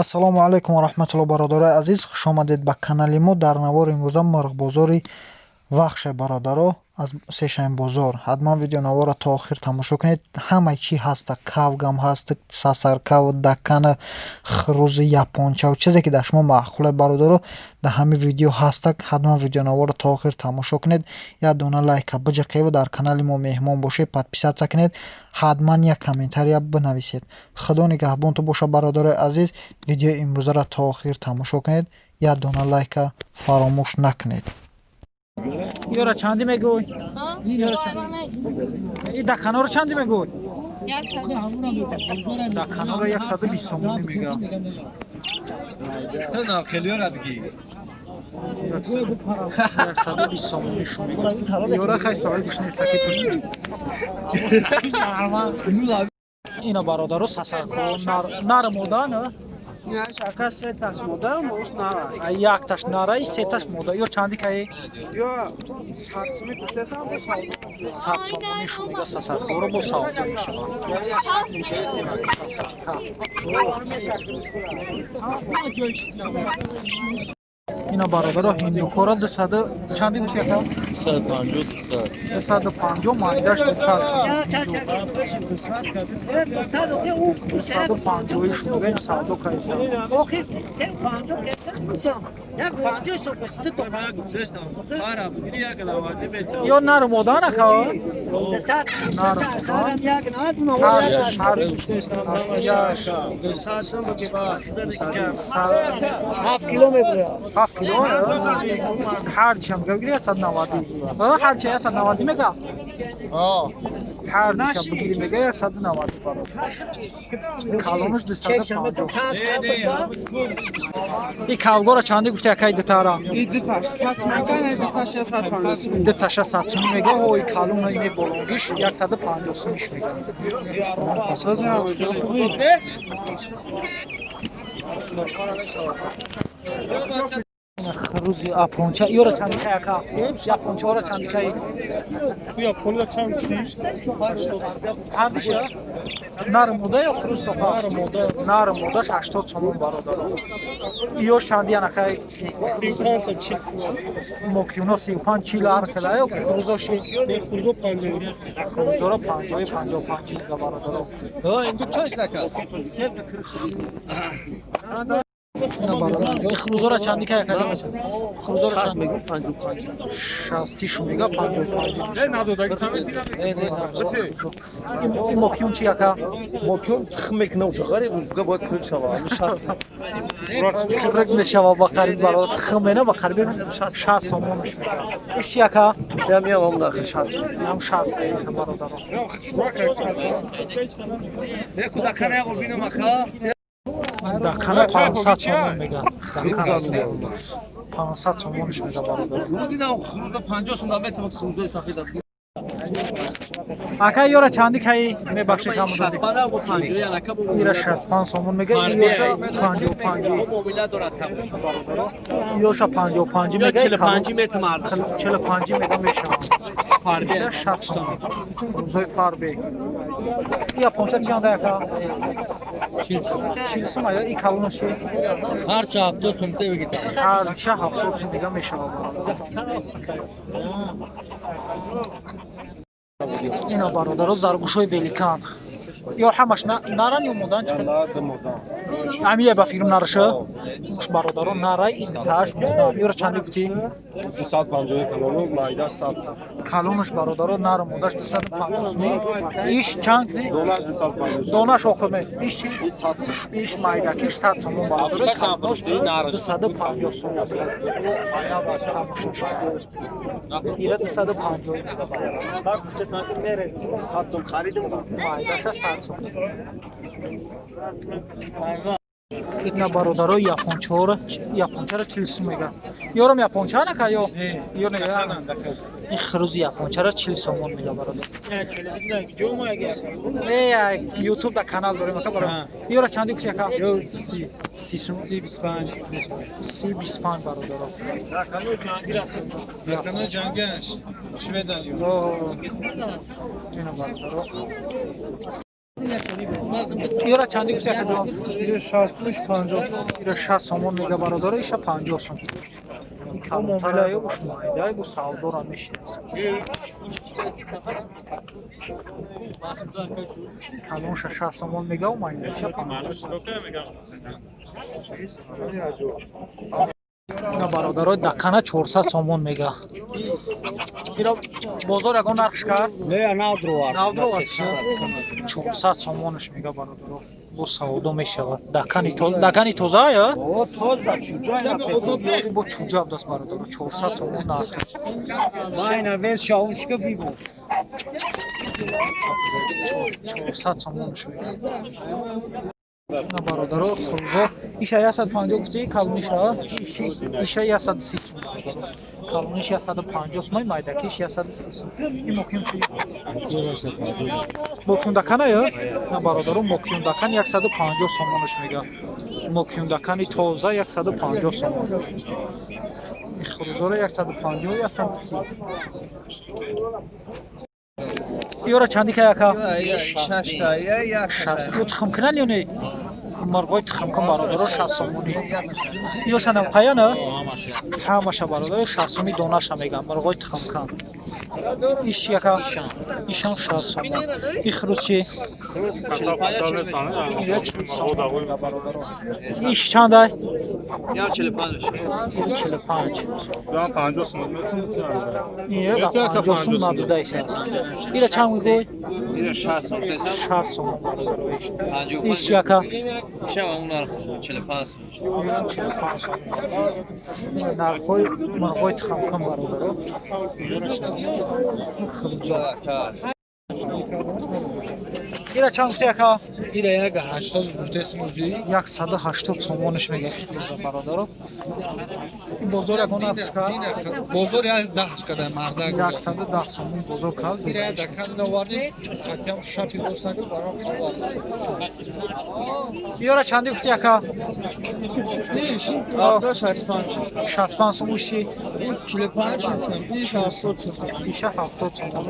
Ассалому алайкум ва раҳматуллоҳ, бародарои азиз, хуш омадед ба канали мо. Дар навори имрӯза мурғбозори Вахше, бародаро, аз Сешанбозор. Ҳатман видеонаворро то охир тамошо кунед. Ҳамаи чӣ ҳаста: кавгам ҳаст, сасаркав, дакана, хурӯзи япончав, чизе ки дар шумо маъқуле, бародаро, дар ҳамин видео ҳаста. Ҳатман видеонаворро то охир тамошо кунед. Як дона лайка биҷиқеву дар канали мо меҳмон бошед, подписаться кунед, ҳатман як комментария бинависед. Худо нигаҳбонтон бошад, бародарои азиз. Видеои имрӯзаро то охир тамошо кунед, як дона лайка фаромӯш накунед. Ёра чанди мегӯй? И даканоро чанди мегӯй? Даканоро 120 сомонӣ мега. Хелиёра бигӣ. 120 сомонӣ шу мега. Ёра хай соҳибш неста ки пурсид. Ина, бародаро, сасарко нар мода на? Ака, сеташ мода, мош нара. Якташ нараи, сеташ мода. Ё чанди каи? Ё 100 суми гуфтесам, бо савдо. 100 сомонӣ шу мега, сасаркоро бо савдо мешавад. Ина, бародаро, ҳиндукора дусаду чанди гуфти, ака? 250, майдаш 200. 250-иш мегӯем, савдо кайса. Ё нару мода нака? 7 кило мебуря. 7 кило. Ҳарчиам гирӣ 190. Ҳарчи 190 мега? Ҳарчиам бигирӣ, мега 190, бародар. Калонаш 250. И кавгора чанди гуфти, акай, дутара? И дуташ 100 мега, и дуташ 150. Дуташа 100 сум мега. О, и калона ине болонгиш 150 сумиш мега. Хурӯзи апонча ёра чанди кай, ака? Япончаора чанди кай? Ҳардиша нар мода ё хурӯз тоқа? Нар модаш 80 сомон, бародаро. Иёш чанди, анакай? Мокюно 35, 40, ҳар хела ё хурӯзоши? Хурӯзоро 50-и, 55 мега, бародаро. Хурӯзора чанди кай, ака? Хурӯзора чанд мегӯм? 55. Шастишу мега, 55. Мокюн чи, ака? Мокюн тухм мекуна, уҷа ғариб уга бояд кӯл шава. Кӯрак мешава ба қариб, бародар, тухм мена ба қариби 60 сомонаш мега. Иш чи, ака? Ям ам нахи 60. Ям 60, бародаро. Дакана 500 сомон мега. 500 сомониш мега, бародар. Ака, ёра чанди каи? Мебахшед, ира 65 сомон мега, иёша 55, иёша 55 мега, 45 мега мешавад. 60 сомон рӯзои фарбе. И японча чанда, ака? 40 сум. Ая и калонаши? Ҳарча 70 сум те бигита. Ҳарча 70 сум дига мешавад. Ина, бародаро, заргӯшҳои великан. Ё ҳамаш наран ё модан? Амие ба филм нараша, бародаро, нарай, тааш модан. Ёра чанди гуфтӣ? 250 калону, майдаш 100. Калонаш, бародаро, нару модаш 250 сумӣ. Иш чанд? Донаш 250. Донаш охирме. Иш чи? 100. Иш майдакиш 100 сомон, бародаро, калонош 250 сомон. Ира 250 мега, бародаро. 100 сум харидим. Майдаша 100 сом. Ина, бародаро, япончаро, япончаро 40 сум мега. Ёрам японча нака ё? Ё не, ин хурӯзи япончаро 40 сомон мега, бародар. Не, ютуб да канал дорем, ака, бародар. Ёра чанди гуфти, ака? 30 сум. 30, 25, бародаро. Ина, бародаро. Ира чанди гуфти акаҷон? Ира 60 50 сом. Ира 60 сомон мега бародаро, иша 50 сом. Калонтараю уш майдай бу савдора мешинасад. Калонша 60 сомон мега у майдайша 50 сом. Ина бародаро дакана 400 сомон мега. Ира бозор ягон нархш кард? Не, навдровард. Навдровард. 400 сомонш мега бародаро. Бо савдо мешавад. Дакани тоза я? О, тоза, чуҷа ина пету. Бо чуҷа абдаст бародаро 400 сомон нарх. Майна вес шаунчка бибо. 400 сомонш мега. На бародаро хурзо иша 150 гуфти калониша иша 130 сум бародаро. Калониш 150 сум, майдакиш 130 сум. Ин мокюн чи? Мокюндакана ё? На бародаро мокюндакан 150 сомонаш мега. Мокюндакани тоза 150 сомон. Ин хурзоро 150 130. Ёра чанди ка яка? 60. Ё тухм кунан ё не? Мурғои тухмкун бародаро 60 сомонӣ. Ёшанам қаяна? Ҳамаша бародаро 60 сомӣ донаша мегам мурғои тухмкун. Иш чи яка? Ишам 60 сомон. И хурӯз чи? Ира 40 сомон мега бародаро. Иш чандай? 45. 45. 50 сом. Ира 50 сом надода иш аст. Ира чанд мегӯй? Ира 60 сом тесам. 60 сомон бародаро иш. 55. Иш яка? Ишам он нарх 45 сом. 45 сом. Нархҳои мурғои тухмкун бародаро. Хурӯзо. Ира чанд гуфти яка? Ира 180 гуфтесим ӯзи. 180 сомониш мега хурӯзо бародаро. Ин бозор ягон нарх кард? Бозор 110 када мардак. 110 сомон бозор кард. Ира дакан овардем, хатям шапи боз накард, барам хабар. Ёра чанди гуфти яка? 65. 65 сом уши? 45 сом, иш 70 сом. Иша 70 сомон.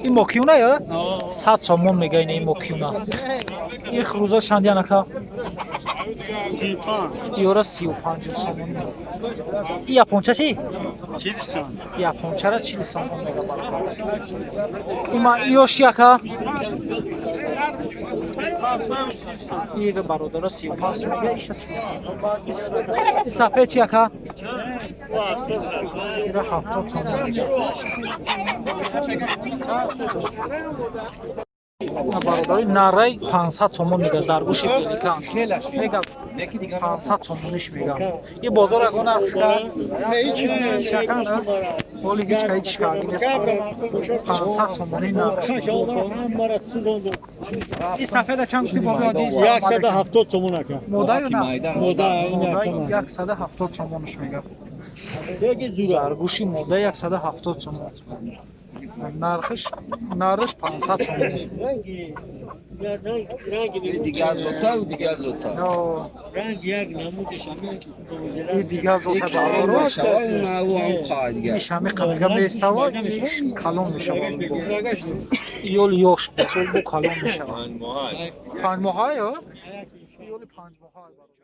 Ин мокиюна ё? 100 сомон мега ин мокиюна. Ин хурӯзо чандиян ака? 35. Ёра 35 сомон. Ин японча чи? 40 сом. Япончара 40 сомон мега бародар. Има ёш яка? Ига бародаро 35 сом мега, иша 30 сом. И сафед чи яка? Ира 70 сомон мега. Бародари нарай 500 сомон мега заргӯши пеликан. Мега 500 сомониш мега. Ин бозор ягон нарх кард? Шакан, ҳоли ҳеҷ ка ҳеҷ карди нест. 500 сомони нарх. Ин сафеда чанд гуфти боби ҳоҷи? 170 сомон ака. Мода ё на? Мода. Мода 170 сомониш мега. Заргӯши мода 170 сомон. Нархиш нархиш 500 сомон. Дигар зота ва дигар зота. Ранг як намудиш ҳамин. И дигар зота бародаро. Иш Иш ҳами қабига меистава, иш калон мешавад. Ёли ёш, бу калон мешавад. Панҷ моҳа ё? Ёли панҷ моҳа бародаро.